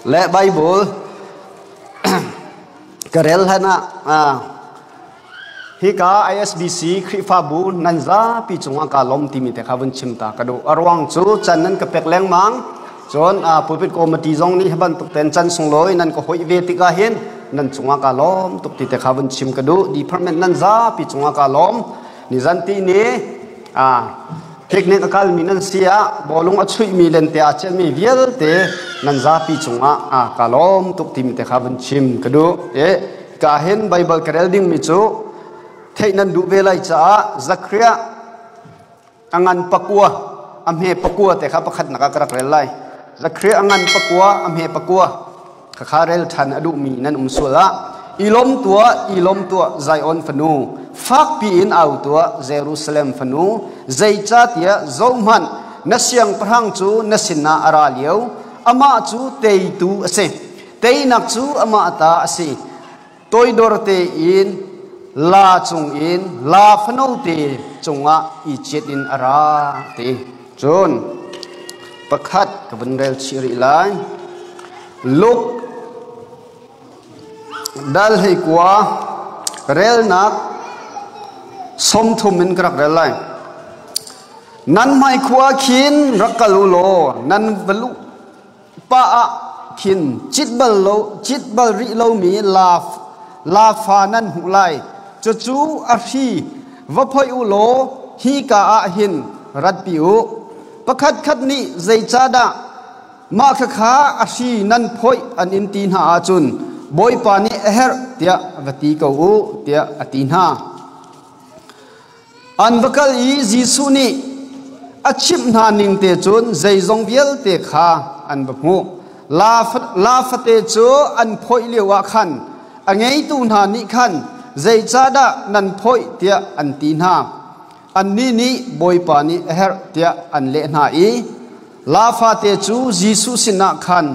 Le Bible ka rel hlan ah hika ISBC Khrihfabu nan zapi cungah ka lawm timi te kha vun chim ta ka duh. A ruang cu can nan ka pek lengmang. Cun pulpit committee zong nih hi bantuk ten can sunglawi nan ka hoih ve tikah hin nan cungah ka lawm tuk ti te kha vun chim ka duh. Department nan zapi cungah ka lawm. Nizan ti ni picnic a kalmi nan si ah bawlung a chuihmi lente aa celmi vialte nan zapi cungah ka lawm tuk timi te kha vun chim ka duh. E ka hin Bible ka rel dingmi cu theih nan duh ve lai caah Zakariah a ngan pakua a hme pakua te kha pakhat nak ah ka rak rel lai. Zakariah a ngan pakua a hme pakua Khakha rel ṭhan a duhmi nan um sual ah i lawm tuah, i lawm tuah, Zion fanu, fakpi in au tuah, Jerusalem fanu, zeicahtiah zohhmanh, na siangpahrang cu na sinah a ra lio, amah cu teitu a si, teinak cu amah ta a si. Toidor tein la cungin la fanote cungah i cit in a ra ti. Cun pakhat ka vun rel chih rih lai. Luke dal hei kua relnak 30 in ka rak rel lai. Nan hmai khua khin rak kal u law nan va luh pa ah khin cit bal lo cit bal rih lomi la la fa nan hmuh lai. Cucu a hri va phoih u law hi ka ah hin ratpi u. Pakhat khat nih zeicahdah mah khakha a hri nan phoih an in ti hna ahcun Bawipa nih a herh tiah va ti ko u tiah a ti hna. An va kal i Jesuh nih a chimh hna ning te cun zeizong vialte kha an va hmuh. La fate cu an phawih lioah khan a ngeitu hna nih khan zeicahdah nan phawih tiah an ti hna. Annih nih Bawipa nih a herh tiah an leh hna i la fate cu Jesuh sinah khan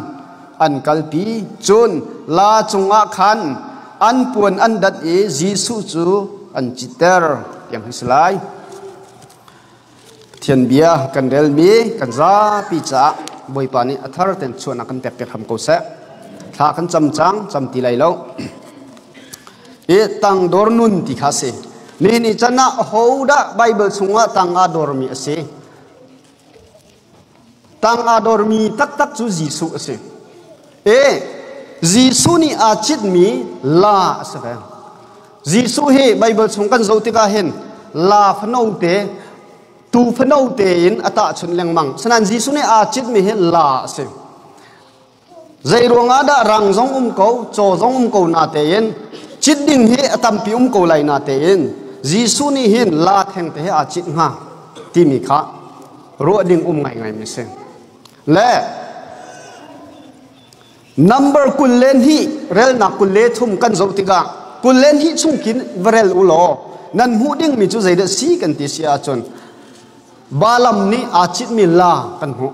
an kalpi. Cun la cungah khan an puan an dat i Jesuh cu an citter tiang hi si lai. Pathian bia kan relmi kan zapi caah Bawipa nih a thar ten chuahnak kan pek piak hram ko seh. Thla kan cam cang, cam ti lai lo. I tangdor nun ti kha si. Nihin ni chan ah hodah Bible chungah tang aa dormi a si? Tang aa dormi taktak cu Jesuh a si. E Jesuh nih aa citmi la a si ve. Jesuh hi Bible chung kan zoh tikah hin la fano te tu fano te in a tahchunh lengmang. Sinain Jesuh nih aa citmi hi la a si. Zei ruangah dah rang zong um ko, caw zong um ko na tein cit ding hi a tampi um ko lai na tein Jesuh nih hin la theng te he aa cit hnga timi kha ruah ding um ngaingai mi si. Le number 22 relnak 23 kan zoh tikah 22 chung khin va rel u law nan hmuh ding mi cu zeidah si kan ti si ahcun Balaam nih aa citmi la kan hmuh.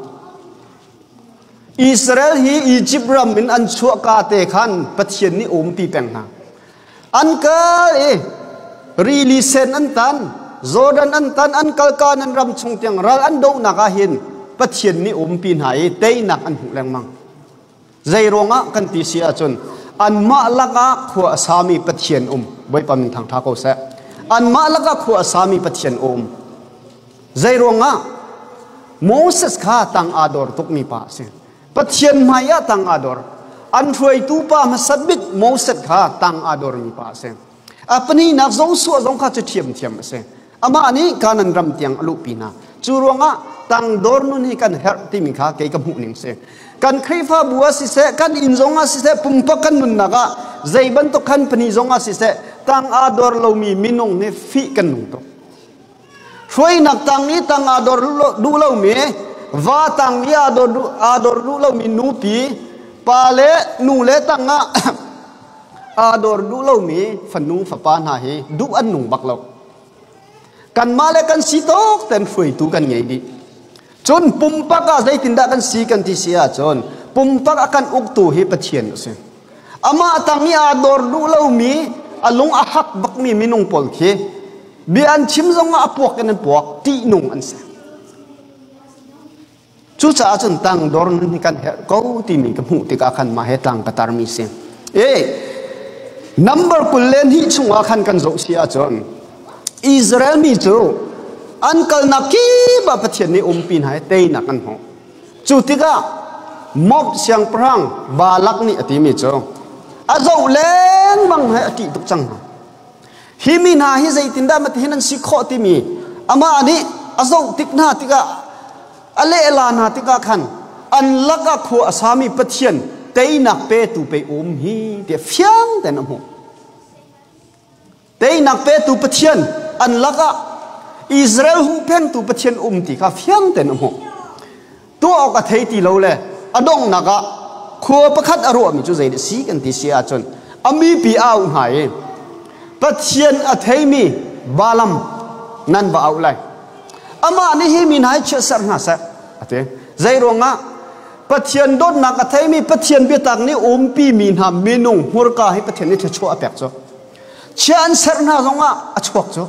Israel hi Egypt ram in an chuahka te khan Pathian nih umpi peng hna. An kal i rili sen an tan, Jordan an tan, an kal ka nan ram chung tiang ral an dohnak ah hin Pathian nih umpi hna i teinak an hmuh lengmang. Zei ruangah kan ti si ahcun anmah lakah khua a sami Pathian um. Bawipa min thangtha ko seh. Anmah lakah khua a sami Pathian um. Zei ruangah Moses kha tang aa dor tukmi pa a si. Pathian hmai ah tang aa dor. An hruaitu pa hmasa bik Moses kha tang aa dormi pa a si. A pahnihnak Joshua zong kha cu ṭhiamṭhiam a si. Amah nih Kanaan ram tiang a luhpi hna. Cu ruangah tangdor nun hi kan herh timi kha kei ka hmuh ning si. Kan Khrihfabu ah siseh, kan inn zong ah siseh, pumpak kan nunnak ah zei bantuk khan pahnih zong ah siseh, tang aa dor lomi minung hi fih kan nung tuk. Hruainak tang i tang aa dor duh lomi, va tang i aa dor duh lomi nupi, pa le nu le tang ah aa dor duh lomi fanu fapa hna hi duh an nung bak lo. Kanmah le kan si tawk ten hruaitu kan ngei dih. Cun pumpak ah zeitindah kan si kan ti si ahcun pumpak a kan uktu hi Pathian a si. Amah tang i aa dor duh lomi, a lung a hak bakmi minung pawl khi bia an chim zongah a puak in an puak, ṭihnung an si. Cucaah cun tangdor nun hi kan herh ko timi ka hmuh tikah khan mah he tlang ka tarmi si. E number 22 chungah khan kan zoh si ahcun Israel mi cu an kalnak kip ah Pathian nih umpi hna i teinak an hmuh. Cu tikah Moab siangpahrang Balak nih a timi cu a zoh lengmang he a ṭih tuk cang hna. Hi mi hna hi zeitindah matihin an si khawh timi amah nih a zoh tik hna tikah a lehla hna tikah khan an lakah khua a sami Pathian teinak petu pei um hi tiah fiang tein a hmuh. Teinak petu Pathian an lakah Israel huhphentu Pathian um ti kha fiang tein a hmuh. Tuah awk a thei ti lo le a donghnak ah khua pakhat a ruahmi cu zeidah si kan ti si ahcun a mipi a auh hna i Pathian a theimi Balaam nan va auh lai. Amah nih hi mi hna hi chiatserh hna seh a ti. Zei ruangah Pathian dawtnak a theimi Pathian biatak nih umpi mi hna minung hmurka hi Pathian nih thluachuah a pek cu. Chia an serh hna zongah a chuak cu.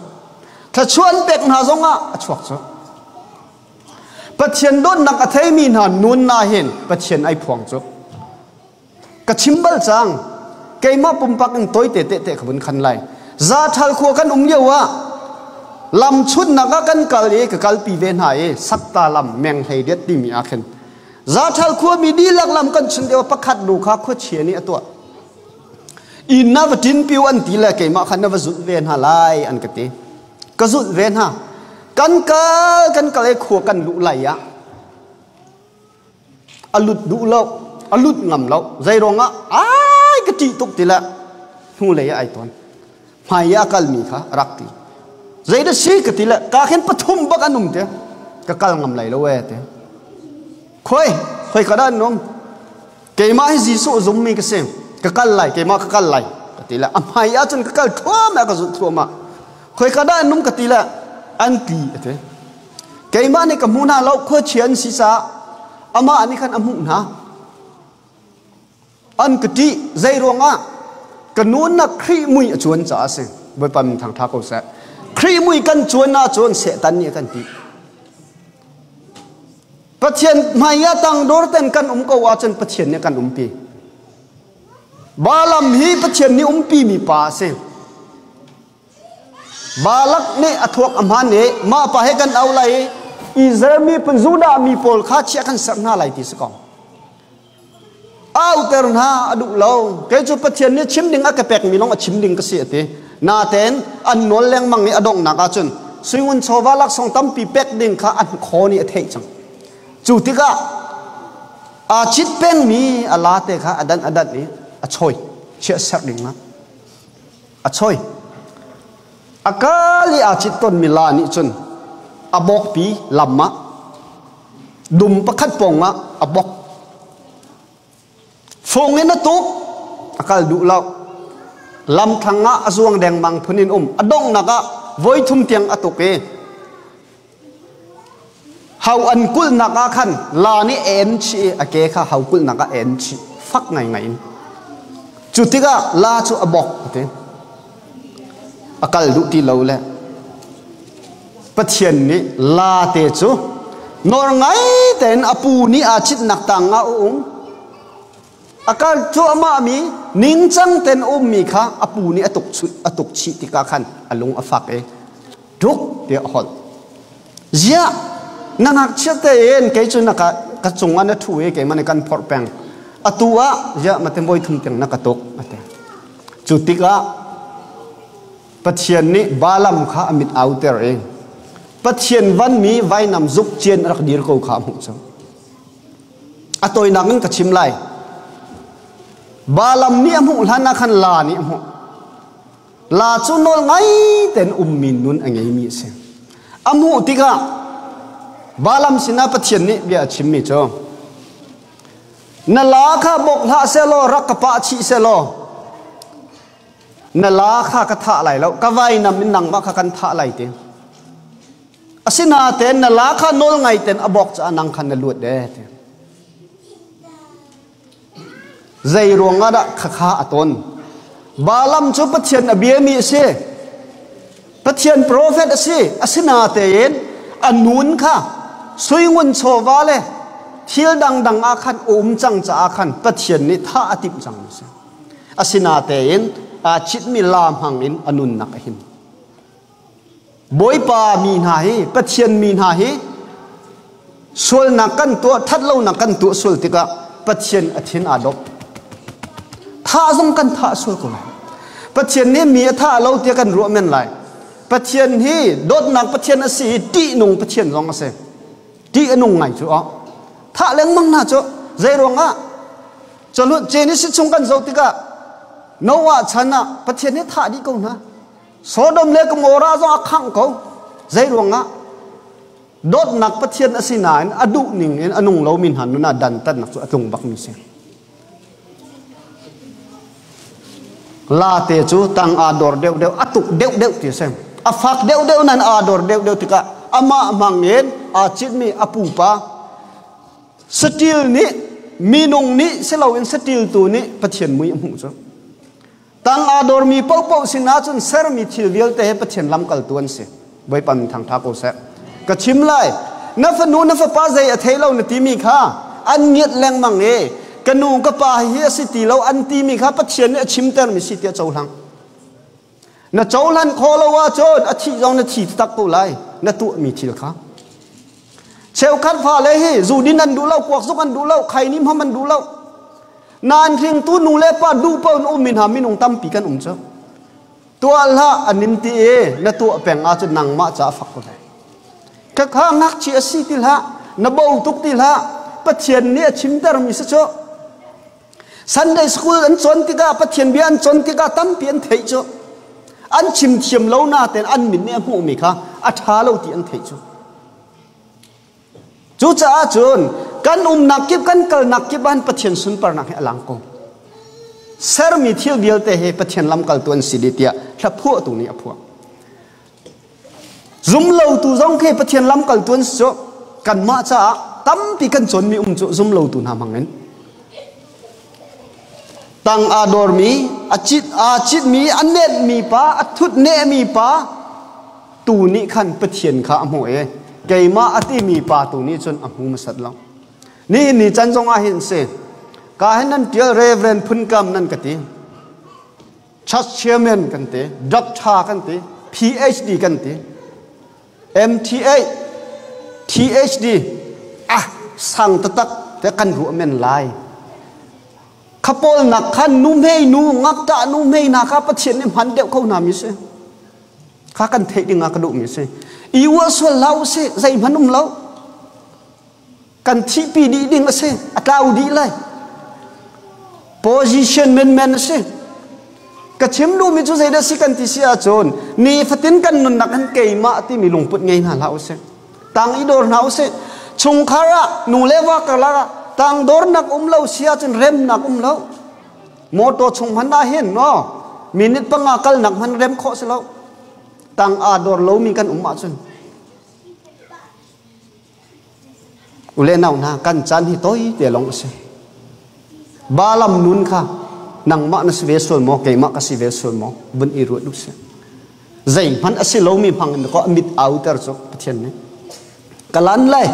Thluachuah an pek hna zongah a chuak cu. Pathian dawtnak a theimi hna nun na hin Pathian ai phuang cu. Ka chim bal cang. Keimah pumpak in toite te te ka vun khan lai. Za ṭhal khua kan um lio ah lam chunnak ah kan kal i ka kalpi ve hna i sakta lam meng hlei riat timi ah khin za ṭhal khua mi dihlak lam kan chun lio pakhat nu kha khuachia nih a tuah. Inn na va ṭin piu an ti le keimah kha na va zulh ve hna lai an ka ti. Ka zulh ve hna. Kan kal kan kal i khua kan luh lai ah a lut duh lo a lut ngam lo zei ruangah ai ka ṭih tuk ti le hnulei ah ai tawn hmai ah a kalmi kha a rak ti zei dah si ka ti le ka khin pathum bak an um te ka kal ngam lai lo e te khoi khoi ka dah an um keimah hi Jesuh zummi ka si ka kal lai keimah ka kal lai ka ti le a hmai ah cun ka kal thluahmah ka zulh thluahmah khoi ka dah an um ka ti le an ti a ti Keimah nih ka hmu hna lo, khuachia an si caah amah nih khan a hmuh hna. An ka ṭih. Zei ruangah? Ka nunnak Khrih mui a cuan caah a si. Bawipa min thangṭha ko seh. Khrih mui kan cuan ahcun Satan nih a kan ṭih. Pathian hmai ah tangdor ten kan um ko ahcun Pathian nih a kan umpi. Balaam hi Pathian nih umpi mi pa a si. Balak nih a thuak a hmaan i mah pa he kan au lai i Israel miphun Judah mi pawl kha chiah kan serh hna lai ti si ko. Auter hna a duh lo. Kei cu Pathian nih chim ding a ka pekmi lawng a chim ding ka si a ti. Natein an nawl lengmang i a donghnak ahcun suingun chawva laksawng tampi pek ding kha an khaw nih a theih cang. Cu tikah aa chit pengmi a la te kha a dan a dan i a chawi chiah serh ding ah a choi a kal i aa cit tonmi la nih cun a bawkpi lam ah dum pakhat pawng ah a bok fung in a tuk a kal duh lo lamthlang ah a zuang dengmang phun in um a donghnak ah voi thum tiang a tuk i hau an kulhnak ah khan la nih en chih i a ke kha hau kulhnak ah en chih fak ngaingai in cu tikah la cu a bok a ti a kal duh ti lo le Pathian nih la te cu nawl ngai tein a pu nih aa citnak tang ah a um a kal cuahmah mi ningcang ten ummi kha a pu nih a tuk a tuk chih tikah khan a lung a fak i tuk tiah a holh. Ziah na ngakchia tein kei cu na ka ka cungah na ṭhu i keimah nih kan phorh peng. Atu ah ziah mate voi thum tiang na ka tuk a ti. Cu tikah Pathian nih Balaam kha a mit auter i Pathian vanmi vainam zuk cian rak dir ko kha a hmuh cu. A tawinak in ka chim lai. Balaam nih a hmuh hlan ah khan la nih a hmuh. La cu nawl ngai tein ummi nun a ngeimi a si. A hmuh tikah Balaam sinah Pathian nih bia a chimmi cu na la kha bawk hlah sehlaw rak ka pah chih sehlaw na la kha ka thah lai lo ka vainam in nangmah kha kan thah lai ti asinain na la kha nawl ngai ten a bawk caah nang khan na luat de ti Zei ruangah dah khakha a ton? Balaam cu Pathian a biami a si. Pathian profet a si. Asinatein a nun kha suingun chawva le Thil dangdang ah khan a um cang caah khan Pathian nih thah a timh cang a si. Asinatein aa citmi la hmang in a nunnak a him. Bawipa mi hna hi, Pathian mi hna hi sualnak kan tuah, thatlonak kan tuah sual tikah Pathian a thin aa dop. Thah zong kan thah sual ko lai. Pathian nih mi a thah lo tiah kan ruah men lai. Pathian hi dawtnak Pathian a si i ṭihnung Pathian zong a si. Ṭih a nung ngai cu aw. Thah lengmang hna cu zei ruangah Calut Genesis chung kan zoh tikah Noah chan ah Pathian nih thah dih ko hna. Sodom le Gomorrah zong a khangh ko. Zei ruangah? Dawtnak Pathian a si nain a duh ning in a nung lomi hna nun ah dantatnak cu a tlung bakmi si. La te cu tang aa dor deuhdeuh, a tuk deuhdeuh ti a si. A fak deuhdeuh nain aa dor deuhdeuh tikah amah hmang in aa citmi a pupa saṭil nih minung nih si loin saṭil tu nih Pathian mui a hmuh cu. Tang aa dormi paohpaoh sinah cun sermi thil vialte he Pathian lamkaltu an si. Bawipa min thangṭha ko seh. Ka chim lai, na fanu na fapa zei a thei lo na timi kha an ngiat lengmang i ka nu ka pa hi a si ti lo an timi kha Pathian nih a chimtermi si tiah cohlang. Na cohlan khawh lo ahcun a thih zong na thi taktak ko lai na tuahmi thil kha. Cheukhat fale hi zu din an duh lo, kuak zuk an duh lo, khaini hmam an duh lo. Nain hringtu nu le pa duh paoh in um mi hna minung tampi kan um cu. Tuah hlah an in ti i na tuah peng ahcun nangmah ca a fak ko lai. Khakha ngakchia a si ti hlah, na bo tuk ti hlah, Pathian nih a chimtermi si cu. Sunday school an cawn tikah Pathian bia an cawn tikah tampi an theih cu. An chim thiam lo natein an mit nih a hmuhmi kha a ṭha lo ti an theih cu. Cucaah cun kan umnak kip kan kalnak kip ah Pathian sunparnak hi a lang ko. Sermi thil vialte hi Pathian lamkaltu an si dih tiah hla phuahtu nih a phuah. Zumlotu zong khi Pathian lamkaltu an si cu kanmah caah tampi kan cawnmi um cu zumlotu hna hmang in. Tang aa dawrmi, a cit aa citmi, a netmi pa, a thut nehmi pa tu nih khan Pathian kha a hmuh i keimah a timi pa tu nih cun a hmu hmasat lo. Nihin ni can zong ah hin si. Ka hin nan tial Reverend Phunkam nan ka ti. Church chairman kan ti, doctor kan ti, PhD kan ti, MTA, THD, ah sang taktak te kan ruah men lai. Khapawl nak khan nu hmei nu ngakṭah nu hmei hna kha Pathian nih hman deuh ko hna mi si. Kha kan theih ding ah ka duh mi si. I uah sual hlah u sih, zeihmanh um lo. Kan thihpi dih ding a si, a tlau dih lai. Position menmen a si. Ka chim duhmi cu zeidah si kan ti si ahcun nifatin kan nunnak hin keimah timi lungput ngei hna hlah usih. Tang i dawr hna usih. Chungkhar ah nu le va karlak ah tang dawrnak um lo si ahcun remnak um lo. Motor chung hmanh ah hin no minute panga kalnak hmanh rem khawh si lo. Tang aa dawr lomi kan um ahcun U le nau hna kan caan hi toi te lawng a si. Balaam nun kha nangmah na si ve sual maw keimah ka si ve sual maw vun i ruat u sih. Zeihmanh a si lomi hmang in ko mit auter cu Pathian nih ka lan lai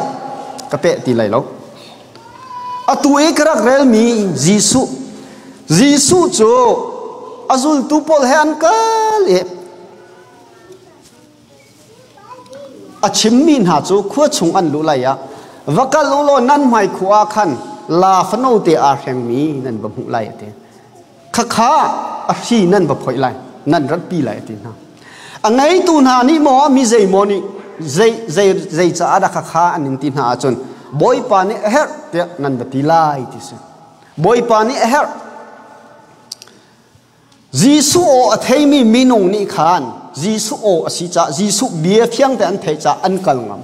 ka peh ti lai lo. Atu i ka rak relmi Jesuh Jesuh cu a zultu pawl he an kal i A chimmi hna cu khua chung an luh lai ah va kal u law nan hmai khua ah khan laa fanote aa hrengmi nan va hmuh lai a ti. Khakha a hri nan va phoih lai, nan ratpi lai a ti hna. A ngeitu hna nih maw mi zeimaw nih zei zei zei caah dah khakha an in ti hna ahcun Bawipa nih a herh tiah nan va ti lai ti si. Bawipa nih a herh. Jesuh aw a theimi minung nih khan Jesuh aw a si caah Jesuh bia fiangte an theih caah an kal ngam.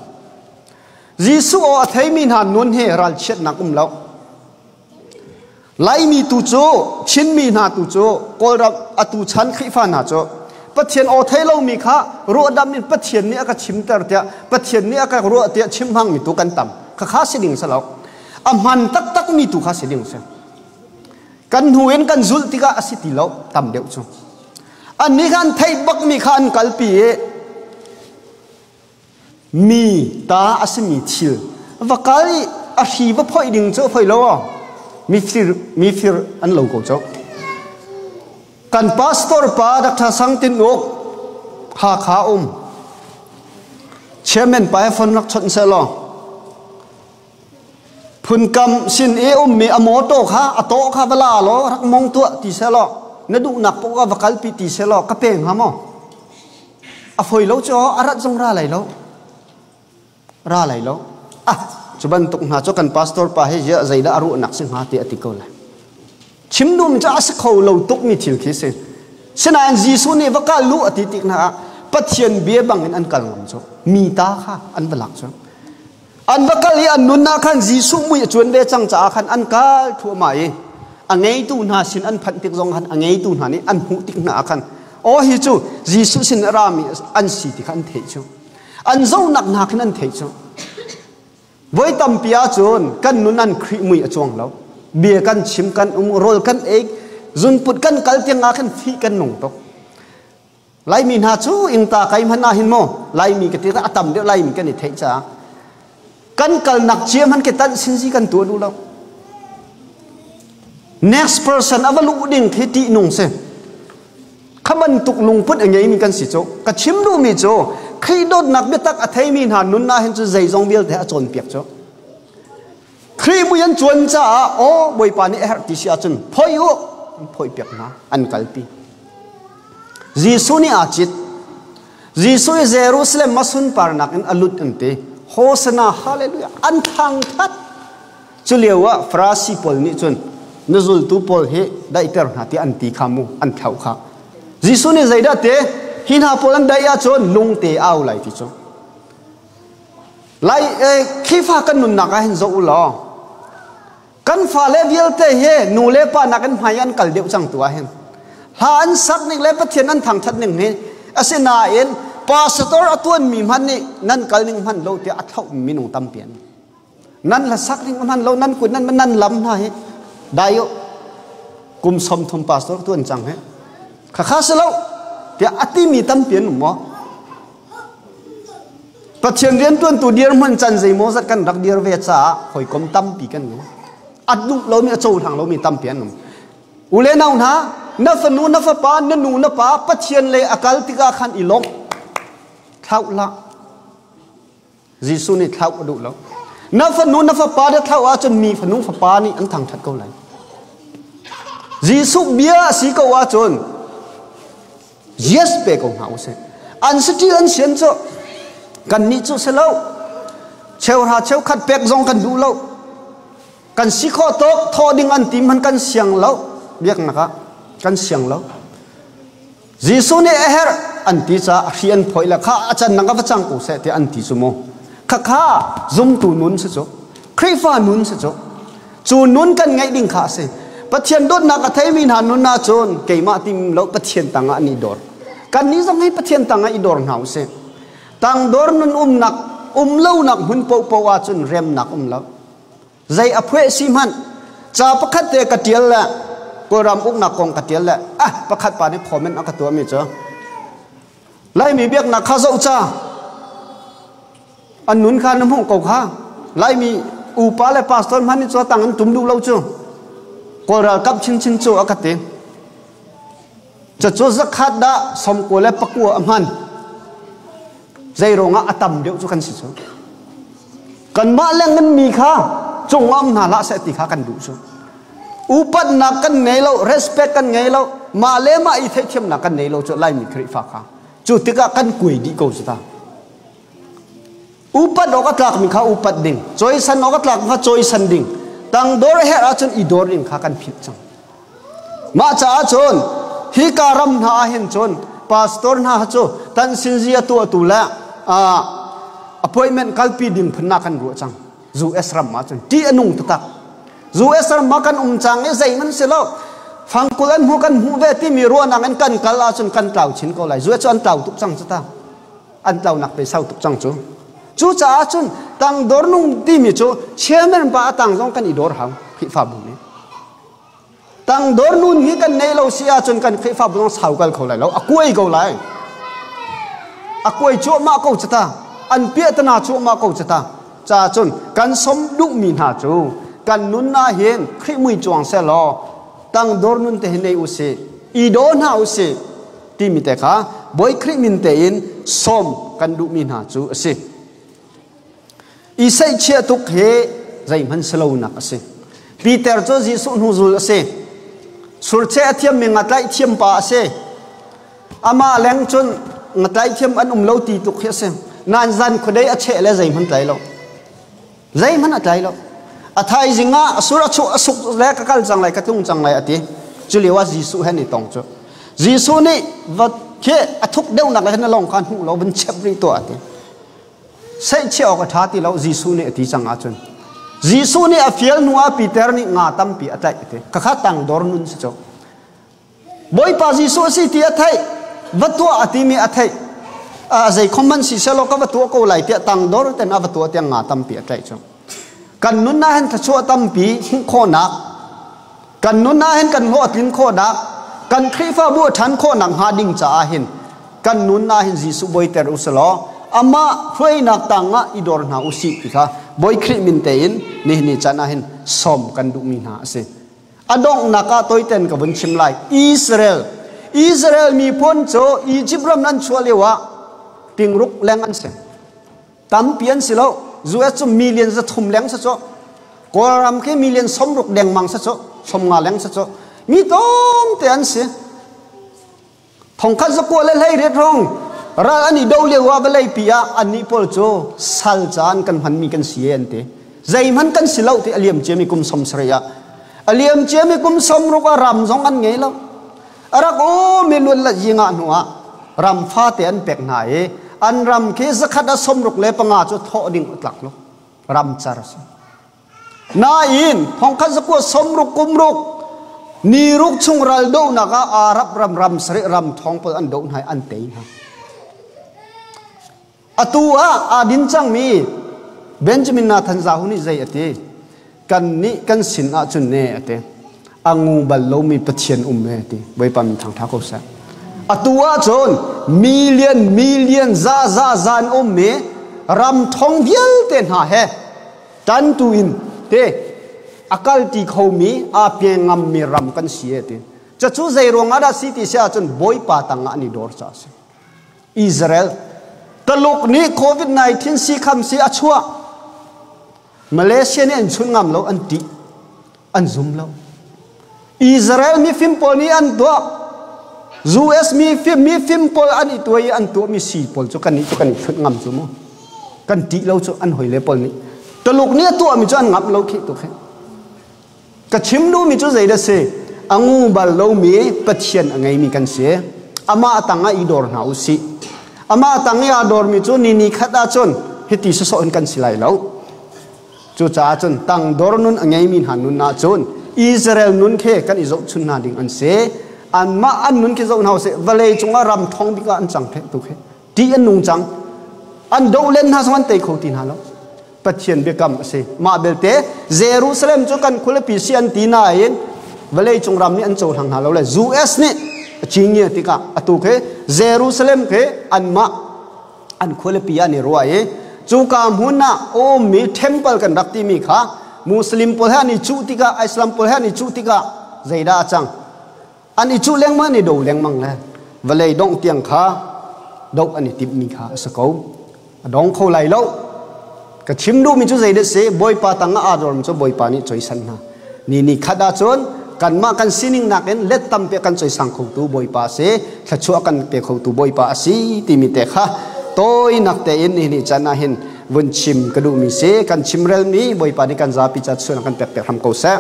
Jesuh aw a theimi hna nun hi ralchiatnak um lo. Laimi tu cu Chinmi hna tu cu Kawlram atu chan Khrihfa hna cu Pathian aw thei lomi kha ruahdam in Pathian nih a ka chimter tiah Pathian nih a ka ruah tiah chim hmangmi tu kan tam. Khakha si ding si lo. A hman taktakmi tu kha si ding si. Kan hnu in kan zulh tikah a si ti lo tam deuh cu. Annih kha an theih bakmi kha an kalpi i mi ta a simi thil va kal i A hri va phoih ding cu phoi lo mifir mifir an lo ko cu. Kan pastor pa Dr. Sang Tin Uk Hakha um chairman pa he phone rak chawnh seh law phunkam sin i ummi a mawtaw kha a tawh kha va la law rak mong tuah ti seh law na duhnak paoh kha va kalpi ti seh law ka pe hnga maw? A foi lo cu a rat zong ra lai lo. Ra lai lo. Ah, cu bantuk hna cu kan pastor pa hi ziah zeidah a ruahnak si hnga ti a ti ko lai. Chim dum cu a si kho lo tukmi thil khi si. Sinain Jesuh nih va kal lu a ti tik hna ah Pathian bia bangin an kal ngam cu. Mi ta kha an va lak cu. An va kal i an nunnak khan Jesuh mui a cuan ve cang caah khan an kal thluahmah i a ngeitu hna sin an phanh tik zong khan a ngeitu hna nih an hmuh tik hna ah khan aw hi cu Jesuh sin a rami an si ti kha an theih cu. An zohnak hna khin an theih cu. Voi tampi ahcun kan nun an Khrih mui a cuang lo. Bia kan chim kan um rawl kan ei zunput kan kal tiang ah khan fih kan nung tuk. Laimi hna cu ingta kai hmanh ah hin maw Laimi ka ti a tam deuh Laimi kan i theih caah kan kalnak cia hman ke tanh sinzi kan tuah duh lo. Next person a va luh ding khi tih nung si. Kha bantuk lungput a ngeimi kan si cu. Ka chim duhmi cu Khrih dawtnak biatak a theimi hna nun ah hin cu zeizong vialte a cawnpiak cu. Khrih mui an cuan caah aw Bawipa nih a herh ti si ahcun phoi u an phoi piak hna an kalpi. Jesuh nih aa cit. Jesuh i Jerusalem a sunparnak in a lut an ti. Hosana hallelujah an thangthat. Cu lio ah Farasi pawl nih cun na zultu pawl hi daihter hna tiah an ti kha mu an thlauh kha. Jesuh nih zeidah te hi hna pawl an daih ahcun lungte au lai ti cu. Lai Khrihfa kan nunnak ah hin zoh u law kan fale vialte hi nu le pa nakin hmai an kal deuh cang tu ah hin hla an sak ning le Pathian an thangthat ning hi asinain pastor a tuanmi hmanh nih nan kal ning hman lo tiah a thlauh minung tampi an nan hla sak ning hman lo nan kut nan nan lam hna hi dai u kum 30 pastor tuan cang he khakha si lo tiah a timi tampi an um maw? Pathian riantuantu dirhmun can zeimawzat kan rak dir ve caah hawikom tampi kan ngei. A duh lomi a cohlang lomi tampi an um. U le nau hna, na fanu na fapa na nu na pa Pathian lei a kal tikah khan i lawmh. Thlauh hlah. Jesuh nih thlauh a duh lo. Na fanu na fapa na thlauh ahcun mi fanu fapa nih an thangṭhat ko lai. Jesuh bia a si ko ahcun yes pe ko hna usih. An si ṭil an sian cu kannih cu si lo. Cheuhra cheukhat pek zong kan duh lo. Kan si khawh tawk thawh ding an ti hmanh kan siang lo. Biaknak ah kan siang lo. Jesuh nih a herh an ti caah a hri an phawih le kha a can nang ka va cang ko seh tiah an ti cu mu. Khakha zumtu nun si cu. Khrihfa nun si cu. Cu nun kan ngeih ding kha a si. Pathian dawtnak a theimi hna nun ahcun keimah tim lo Pathian tangah an i dor. Kannih zong hi Pathian tangah i dor hna usih. Tangdor nun umnak um lonak hmun paohpaoh ahcun remnak um lo. Zei a phueh si hmanh ca pakhat te ka tial le Kawlram uknak kong ka tial le ah pakhat pa nih comment a ka tuahmi cu Laimi biaknak kha zoh ca an nun kha na hmuh ko kha Laimi upa le pastor hmanh nih cu tang an tum duh lo cu Kawl ralkap chinchin cu a ka ti. Cucu zakhat dah 99 a hman. Zei ruangah a tam deuh cu kan si cu. Kanmah lengin mi kha cung ah um hna hlah seh ti kha kan duh cu. Upatnak kan ngei lo, respect kan ngei lo, mah le mah i theihthiamnak kan ngei lo cu Laimi Khrihfa kha. Cu tikah kan kuai dih ko cu ta. Upat awk a tlakmi kha upat ding, cawisan awk a tlakmi kha cawisan ding, tangdor a herh ahcun i dor ding kha kan philh cang. Mah caah cun hika ram hna ah hin cun pastor hna cu tan sinzi a tuahtu le appointment kalpi ding phun ah kan ruah cang. US ram ah cun ṭih a nung taktak. US ram ah kan um cang i zeihmanh si lo. Fangkul an hmu kan hmuh ve timi ruahnak in kan kal ahcun kan tlau chin ko lai. US cu an tlau tuk cang cu ta. An tlaunak pe sau tuk cang cu. Cucaah cun tangdor nung timi cu chairman pa a tang zong kan i dor hau Khrihfabu nih. Tangdor nun hi kan nei lo si ahcun kan Khrihfabu zong sau kal kho lai lo. A kuai ko lai. A kuai cuahmah ko cu ta. An piahtana cuahmah ko cu ta. Ca cun kan som duhmi hna cu kan nun ah hin Khrih mui cuang seh law tangdor nun te hi nei usih, i daw hna usih timi te kha Bawi Khrih min tein sawm kan duhmi hna cu a si. I seihchiah tuk hi zeihmanh si lonak a si. Peter cu Jesuh hnuzul a si. Surcheh a thiammi ngatlaih thiam pa a si. Amah leng cun ngatlaih thiam an um lo ti tuk hi a si. Nain zan khuadei a cheh le zeihmanh tlai lo. Zeihmanh a tlai lo. A thaizing ah sur a chuah a suk le ka kal cang lai ka tlung cang lai a ti. Cu lio ah Jesuh he ni tong cu. Jesuh nih va khi a thuk deuhnak le hin a lawng kha hnuh lo vun chep rih tuah a ti. Seihchiah awk a ṭha ti lo Jesuh nih a ti cang ahcun. Jesuh nih a fial hnu ah Peter nih nga tampi a tlaih a ti. Khakha tangdor nun si cu. Bawipa Jesuh a si ti a theih. Va tuah a timi a theih. Zei khom man si selaw ka va tuah ko lai tiah tangdor ten a va tuah tiang nga tampi a tlaih cu. Kan nun ah hin thluachuah tampi hmuh khawhnak, kan nun ah hin kan hlawh a tlin khawhnak, kan Khrihfabu a ṭhan khawhnak hnga ding caah hin kan nun ah hin Jesuh bawiter u selaw amah hruainak tangah i dor hna u sih ti kha Bawi Khrih min tein nihin ni caan ah hin sawm kan duhmi hna a si. A donghnak ah toiten ka vun chim lai. Israel Israel miphun cu Egypt ram an chuah lio ah tingruk leng an si. Tampi an si lo. US cu million 300 leng si cu. Kawlram khi million 60 dengmang si cu. 50 leng si cu. Mi tlawmte an si. 1918 hrawng ral an i do lio ah vawleipi ah annih pawl cu sal caan kan hmanmi kan si an ti. Zeihmanh kan si lo ti a liam ciami kum 70 ah. A liam ciami kum 60 ah ram zong an ngei lo. A rak um i luan la yinga hnu ah ram fate an pek hna i an ram khi 165 cu thawh ding a tlak lo. Ram car a si. Nain 1960 kum ruk ni ruk chung ral dohnak ah Arab ram ram sarih ram thawng pawl an doh hna i an tei hna. Atu ah aa din cangmi Benjamin Netanyahu nih zei a ti? Kan nih kan sin ahcun ne a ti. A ngu bal lomi Pathian um e ti. Bawipa min thangtha ko seh. Atu ahcun million million za za zan ummi ram thong vialte hna he tantu in te a kalti khomi aa pe ngammi ram kan si e ti. Cucu zei ruang ah dah si ti si ahcun Bawipa tangah an i dor caah a si. Israel Taluk nih COVID-19 si kham si a chuah. Malaysia nih an chun ngam lo an ṭih an zum lo. Israel mifim pawl nih an tuah. US mifim mifim pawl an i tuai i an tuahmi si pawl cu kan nih cu kan i chut ngam cu mu. Kan ṭih lo cu an hawile pawl nih. Taluk nih a tuahmi cu an ngamh lo khi tu khi. Ka chim duhmi cu zei dah si? A ngu bal lomi Pathian a ngeimi kan si. Amah tangah i dor hna u sih. Amah tang i aa dormi cu ni ni khat ahcun hiti sawsawh in kan si lai lo. Cucaah cun tangdor nun a ngeimi hna nun ahcun Israel nun khi kan i zohchun hna ding an si. Anmah an nun khi zoh hna usih. Vawlei cungah ram thong bik ah an cang theh tu khi. Ṭih an nung cang. An doh len hna zong an tei kho ti hna lo. Pathian biakam a si. Mah belte Jerusalem cu kan khualipi si an ti nain vawlei cung ram nih an cohlang hna lo le US nih a cingia tikah atu khi Jerusalem khi anmah an khualipi ah an i ruah i cuka hmun ah a ummi temple kan rak timi kha Muslim pawl he an i cuh tikah Islam pawl he an i cuh tikah zeidah a cang? An i cuh lengmang an i do lengmang le vawlei dongh tiang kha doh an i timhmi kha a si ko. A dong kho lai lo. Ka chim duhmi cu zei dah si Bawipa tang ah aa dormi cu Bawipa nih coisan hna. Ni ni khat ahcun kanmah kan sining nakin let tampi a kan coisang khotu Bawipa a si, thluachuah kan pe khotu Bawipa a si timi te kha tawinak tein nihin ni caan ah hin vun chim ka duhmi si. Kan chimrelmi Bawipa nih kan zapi ca chuan kan pek piak hram ko seh.